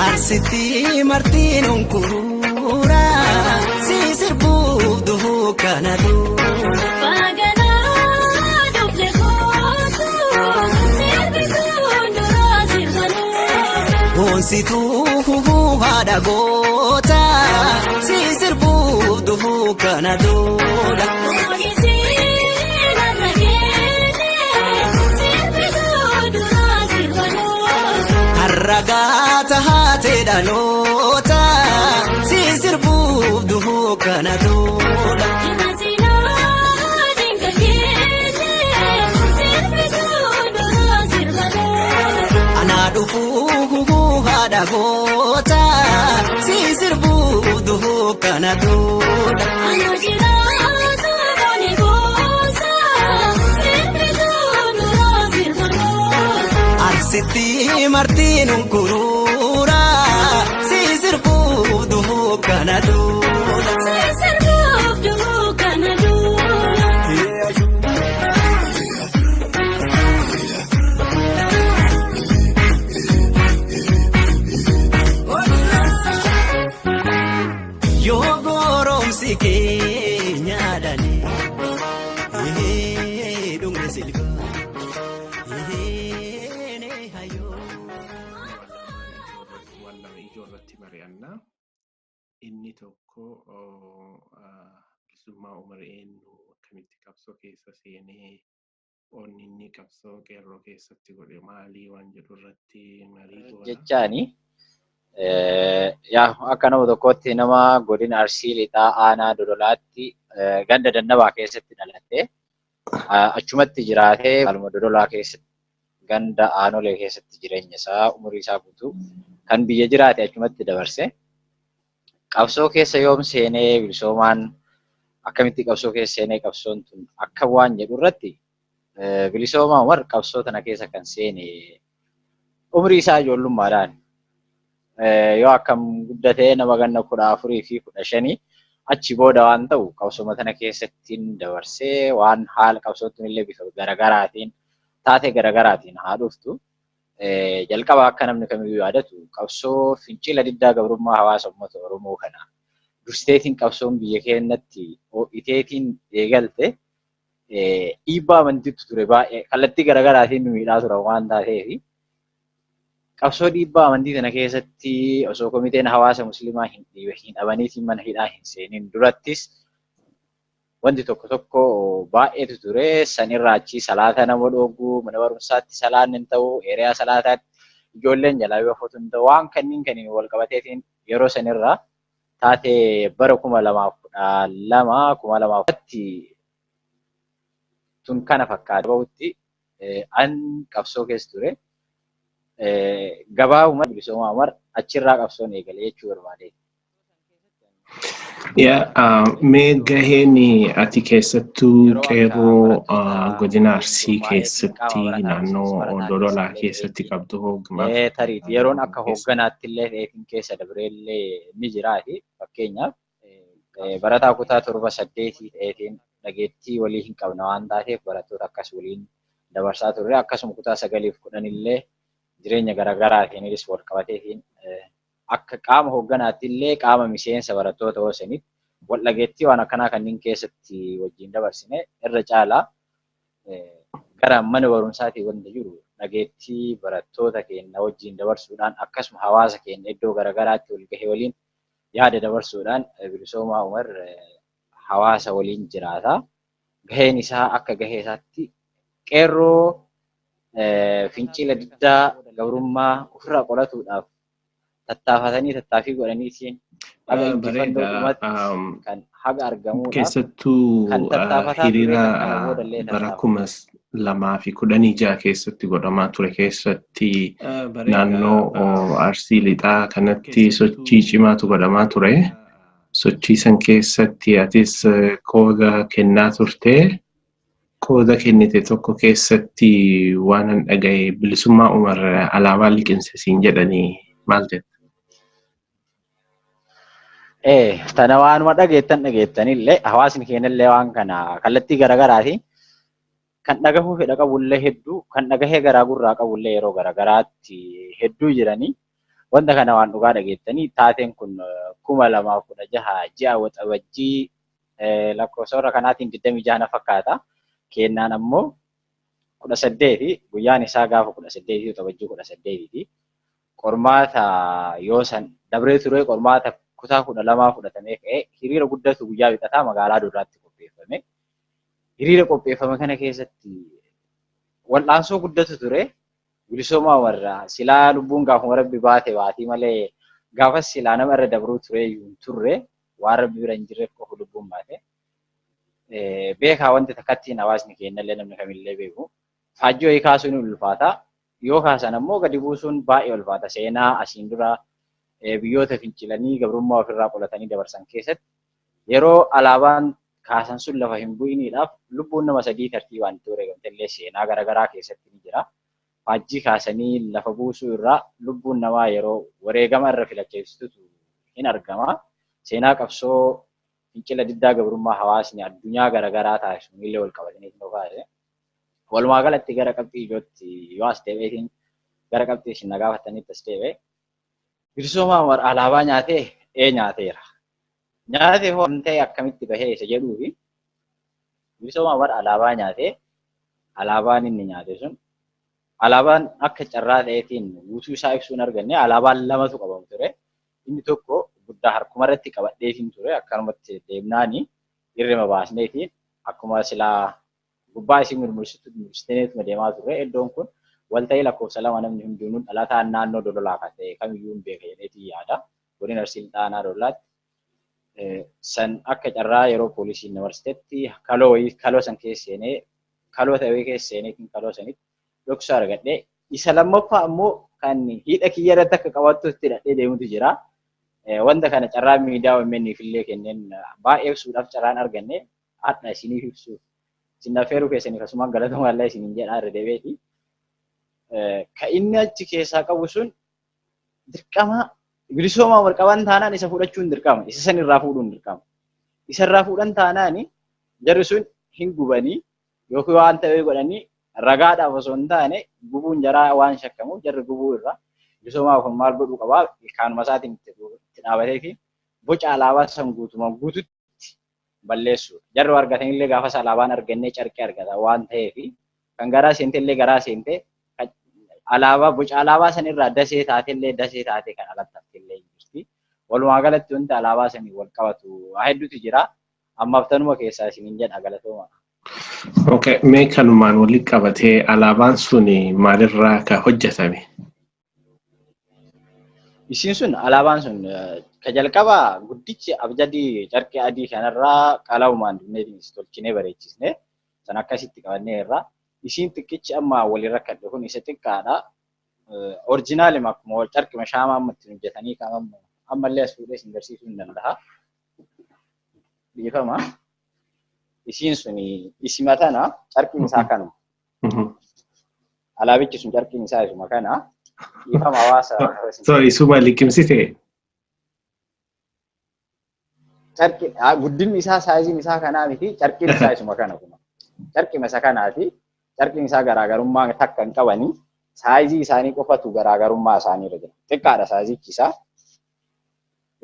Arsitti martiin onkuruura si sirbuuf duhuu kana duula. Boonsituu haadha goota si sirbuuf duhuu kana duula. Harragaata haatee dhaloota si sirbuuf duhuu kana duula. Anaa dhufuu haadha goota si sirbuuf duhuu kana duula. Arsitti martiin unkuruura si sirbuuf duhuu kana duula. Yoo goromsi keenya dhale dhumni silgaa hayyoo. Waan lama ijoo irratti mari'anna. Inni tokko bilisummaa Umar eenyu, akkamitti qabsoo keessa seenee, onni inni qabsoo qeerroo keessatti godhe maalii waan jedhu irratti marii goona. Jechaani yaa akka nama tokkootti nama godina Arsii Lixaa aanaa Dodolaatti ganda Dannabaa keessatti dhalatte, achumatti jiraatee, haaluma Dodolaa keessatti ganda Aanolee keessatti jireenya isaa umurii isaa guutuu kan biyya jiraate achumatti dabarse. Qabsoo keessa yoom seenee, bilisoomaan akkamitti qabsoo keessa seenee, qabsoon tun akka waan jedhu irratti, bilisoomaa Umar qabsoo tana keessa kan seene umrii isaa ijoollummaadhaan, yoo akkam guddatee nama ganna 14 fi 15 achi booda waan ta'u qabsooma tana keessattiin dabarsee. Waan haala qabsoon tun illee bifa garagaraatiin, taatee garagaraatiin haa dhuftu. Jalqaba akka namni kamiyyuu yaadatu qabsoo fincila diddaa gabrummaa hawaasa uummata Oromoo kana dursiteetiin qabsoon biyya keenyatti ho'iteetiin eegalte, dhiibbaa amantiitu ture, baay'ee kallattii garagaraatiin nu miidhaa turan waan taateef, qabsoo dhiibbaa amantii kana keessatti osoo komiteen hawaasa musliimaa hin dhabaniitiin mana hidhaa hin seenin durattis wanti tokko tokko baay'eetu ture. San irraa achi salaata nama dhooguu, mana barumsaatti salaanni hin ta'u, hiriyaa salaataatti ijoolleen jalaa yoo hafuutu hin ta'u, waan kanniin kaniin wal qabateetiin yeroo san irraa taatee bara 2012 2000tti tun kana fakkaata bahutti an qabsoo keessa ture. Gabaabuma bilisoomaa Umar achirraa qabsoon eegale jechuu barbaade. Yaa, mee gaheen ati keessattuu qeerroo godina Arsii keessatti naannoo Dodolaa keessatti qabdu hoo? Tariiti yeroon akka hoogganaatti illee ta'eetiin keessa dabree illee ni jiraati. Fakkeenyaaf barataa kutaa 7 8 ta'eetiin dhageettii walii hin qabna waan taateef barattoota akkas waliin dabarsaa turre. Akkasuma kutaa 9f 10 illee jireenya garaagaraatiinis wal qabateetiin akka qaama hoogganaatti illee qaama miseensa barattoota hoosanitti wal dhageettii waan akkanaa kanneen keessatti wajjin dabarsine. Irra caalaa gara mana barumsaatii wanta jiru dhageettii barattoota keenya wajjin dabarsuudhaan, akkasuma hawaasa keenya iddoo garaagaraatti wal gahee waliin yaada dabarsuudhaan bilisoomaa Umar hawaasa waliin jiraata. Gaheen isaa akka gahee isaatti qeerroo fincila diddaa gabrummaa ofirraa qolatuudhaaf tattaafatanii tattaaffii godhaniitiin haga injifannoo dhumatti kan haga argamuudhaaf Keessattuu kan tattaafataa ture, hiriira kan kana boodallee bara tattaafata. 2016 keessatti godhamaa ture keessatti naannoo Arsii Lixaa kanatti sochii cimaatu godhamaa ture. Sochii san keessatti atis qooda kennaa turte. Qooda kennite tokko keessatti waan an dhagaye, Bilisummaa Umar alaabaa liqimse siin jedhanii, maal jetta? Tana waanuma dhageettan dhageettanillee, hawaasni keenyallee waan kana kallattii garaagaraatiin kan dhagahuu fedha qabullee hedduu, kan dhagahee garaa gurraa qabullee yeroo garaagaraatti hedduu jiranii. Wanta kana waan dhugaa dhageettanii. Taateen kun 2016 ji'a Waxabajjii, lakkoofsa warra kanaatiin 26 na fakkaata. Kennaan ammoo 18, guyyaan isaa gaafa 18, Waxabajjii 18ti. Qormaata yoo san dabree ture, qormaata kutaa 12 fudhatamee ka'ee, hiriira guddatu guyyaa Wixataa magaalaa Dodolaatti qopheeffame. Hiriira qopheeffame kana keessatti wal'aansoo guddatu ture. Bilisoomaa warra silaa lubbuun gaafuma Rabbi baate baatii malee, gaafas silaa nama irra dabruu ture iyyuu hin turre, waan Rabbi bira hin jirreef qofa lubbuun baate. Beekaa, wanti takkattiin hawaasni keenyallee namni kamillee beeku. Faajjii wayii kaasuun ni ulfaata. Yoo kaasan ammoo gadi buusuun baay'ee ulfaata. Seenaa asiin dura biyyoota fincilanii gabrummaa ofirraa qolatanii dabarsan keessatti yeroo alaabaan kaasan sun lafa hin bu'iniidhaaf lubbuun nama sadii tartiibaan itti wareegamtellee seenaa garaagaraa keessatti ni jira. Faajjii kaasanii lafa buusuu irraa lubbuun namaa yeroo wareegama irra filacheessitutu hin argama. Seenaa qabsoo fincila diddaa gabrummaa hawaasni addunyaa garaagaraa taasisu illee wal qabatanii nu kaase. Walumaa galatti gara qabxii ijootti yoo as deebi'eetiin, gara qabxii isin na gaafatanitti as deebi'e. Bilisummaa Umar alaabaa nyaatee? Ee, nyaateera. Nyaatee hoo ta'e akkamitti bahee isa jedhuu fi, Bilisummaa Umar alaabaa nyaatee, alaabaan inni nyaate sun alaabaan akka carraa ta'eetiin guutuu isaa ibsuu hin arganne, alaabaan lamatu qabamu ture. Inni tokko guddaa harkuma irratti qabadheetiin ture, akkanumatti deemnaani irrima baasneetiin akkuma silaa gubbaa isii murmursitu murmursineetuma deemaa turre. Iddoon kun walta'ii lakkoofsa 2, namni hundinuu dhalataan naannoo Dodolaa kan ta'e kamiyyuu hin beeka jedheetiin yaada. Godina Arsii Lixaa aanaa Dodolaatti. San akka carraa yeroo poolisiin na marsitetti kaloo wayii, kaloo san keessa seenee, kaloo ta'e wayii keessa seeneetiin kaloo sanitti dhoksaa argadhe. Isa lammaffaa ammoo kan hidha kiyya irratti akka qabattutti hidhadhee deemutu jira. Wanta kana carraa miidiyaa OMN illee kenneen baay'ee ibsuudhaaf carraan arganne, hadha isiniif ibsuuf isin affeeruu keessaniif asumaan galatoomaa isiniin jedha irra deebi'eeti. Ka inni achi keessaa qabu sun dirqama Bilisoomaa wal qaban taanaan isa fudhachuun dirqama. Isa san irraa fuudhuun dirqama. Isa irraa fuudhan taanaan jarri sun hin gubanii yookiin waan ta'e godhanii, ragaadhaaf osoo hin taane gubuun jaraa waan shakkamuuf, jarri gubuu irra Bilisoomaa kun maal godhuu qabaa, kaanuma isaatiin itti dhaabatee fi boca alaabaa san guutumaan guututti balleessuudha. Jarri argatanillee gaafas alaabaan argannee carqee argata waan ta'eef, kan garaa seentellee garaa seente, alaabaa boca alaabaa sanirraa dasee taatellee dasee taatee kan alatti haftellee jirti. Walumaa galatti wanti alaabaa sanii wal qabatu waa hedduutu jira. Ammaaf tanuma keessaa isiniin jedha, galatooma. Okay, mee kanumaan walitti qabatee alaabaan sun maalirraa ka hojjetame? Isiin sun, alaabaan sun ka jalqabaa guddichi abjadii carqii adii kanarraa qalamumaan dibneetiin tolchinee bareechisne san akkasitti qabannee irraa. Isiin xiqqichi amma waliin rakkadhe kun isa xiqqaadha. Originalima akkuma carqima shaamaa amma ittiin hojjetanii kan ammallee as fuudhee isin agarsiisuu hin danda'a. Dhiifama. Isiin sun isima tana, carqiin isaa kanuma. Alaabichi sun carqiin isaa isuma kana. Dhiifama hawaasa. So isuma liqimsite? Carqi guddinni isaa, sizeiin isaa kanaa miti, carqiin isaa isuma kana kun. Carqima isa kanaati. Carqiin isaa garaagarummaa takka hin qabanii. Sizeii isaanii qofatu garaagarummaa isaanii irra jira. Xiqqaadha sizeichi isaa.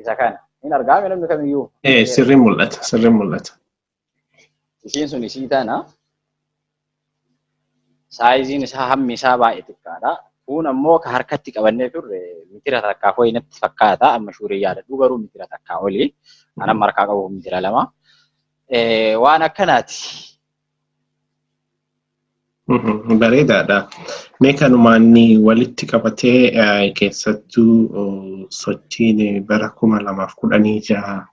Isa kana. Hin argaame namni kamiyyuu. Ee, sirriin mul'ata, sirriin mul'ata. Isiin sun isii tana. Sizeiin isaa, hammi isaa baay'ee xiqqaadha. Kun ammoo ka harkatti qabannee turre mitira takkaa ho'i natti fakkaata. Amma shuurii yaadadhu garuu mitira takkaa oli. Kan amma harkaa qabu mitira 2. Waan akkanaati. Bareedaadha. Mee kanumaan walitti qabatee, keessattuu sochiin bara 2016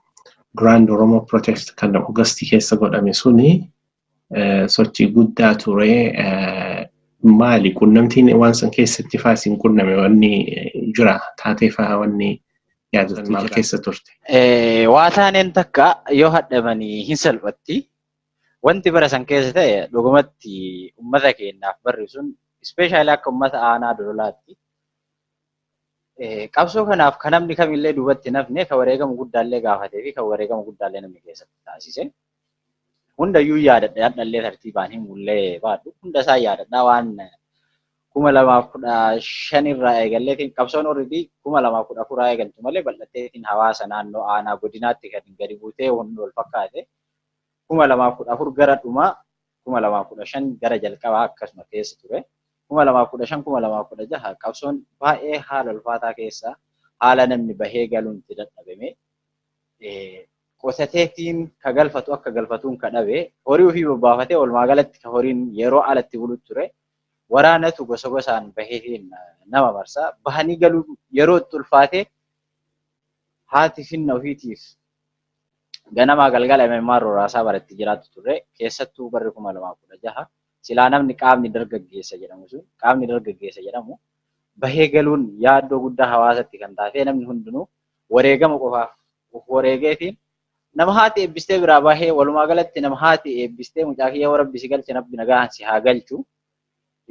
Grand Oromo Protest kan Augustii keessa godhame suni sochii guddaa ture. Maali qunnamtiin waan san keessatti faa isin qunname, wanni jira taatee faa, wanni yaadatu maal keessa turte? Waa taaneen takka yoo hadhamanii hin salphatti. Wanti bara san keessa ta'e dhugumatti uummata keenyaaf barri sun especially akka uummata aanaa Dodolaatti qabsoo kanaaf kan namni kamillee duubatti nafne kan wareegama guddaallee gaafatee fi kan wareegama guddaallee namni keessatti taasise. Hundayyuu yaadadha, yaadallee tartiibaan himullee baadhu hunda isaa yaadadha. Waan 2015 irraa eegalleetiin qabsoon already 2014 eegaltu malee bal'atteetiin hawaasa naannoo aanaa godinaatti kan gadi buutee hundi wal fakkaate 2014 gara dhumaa, 2015 gara jalqabaa akkasuma keessa ture. 2015, 2016 qabsoon baay'ee haala ulfaataa keessa, haala namni bahee galuun itti dadhabame, qotateetiin ka galfatu akka galfatuun ka dhabe, horii ofii bobbaafatee walumaa galatti ka horiin yeroo alatti bulu ture. Waraanatu gosa gosaan baheetiin nama marsa. Bahanii galuu yeroo itti ulfaate, haati finna ofiitiif ganamaa galgala imimmaan roraasaa baratti jiraattu turre. Keessattuu barri 2016 silaa namni qaamni dargaggeessa jedhamu sun, qaamni dargaggeessa jedhamu bahee galuun yaaddoo guddaa hawaasatti kan taate, namni hundinuu wareegama qofaaf of wareegeetiin nama haati eebbistee biraa bahee, walumaa galatti nama haati eebbistee "Mucaa kiyya rabbi si galche, rabbi nagaan si haa galchu,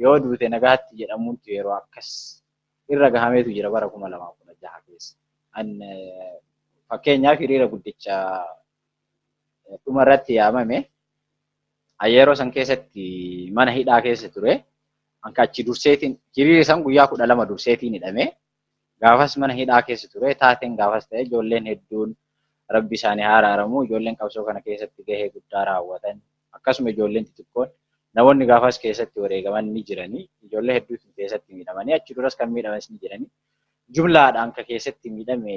yoo duute nagaatti" jedhamuutu yeroo akkas irra gahameetu jira bara 2016 keessa. An fakkeenyaaf hiriira guddicha dhuma irratti yaamame yeroo san keessatti mana hidhaa keessa ture. Anka achi durseetiin hiriirri san guyyaa 12 durseetiin hidhame. Gaafas mana hidhaa keessa ture. Taateen gaafas ta'e, ijoolleen hedduun rabbi isaanii haa araaramu. Ijoolleen qabsoo kana keessatti gahee guddaa raawwatan. Akkasuma ijoolleen xixiqqoon namoonni gaafas keessatti wareegaman ni jiranii. Ijoollee hedduutu keessatti miidhamanii, achi duras kan miidhamanis ni jiranii. Jumlaadhaan ka keessatti miidhame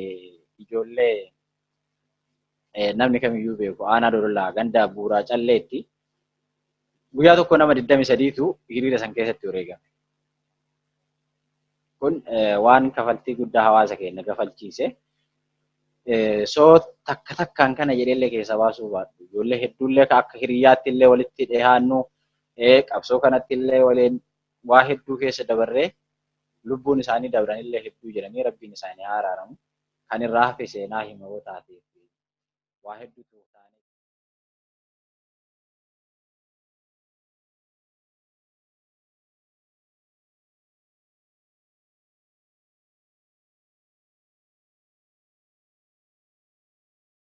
ijoollee namni kamiyyuu beeku, aanaa Dodolaa ganda Buuraa Calleetti guyyaa tokko nama 23tu hiriira san keessatti wareegame. Kun waan kafaltii guddaa hawaasa keenya kafalchiise. So takka takkaan kana jedheellee keessa baasuu baadhu. Ijoollee hedduullee akka hiriyyaatti illee walitti dhiyaannu, qabsoo kanatti illee waliin waa hedduu keessa dabarree lubbuun isaanii dabranillee hedduu jiranii, rabbiin isaanii haa araaramu. Kan irraa hafe seenaa hima yoo taateef waa hedduutu taanee.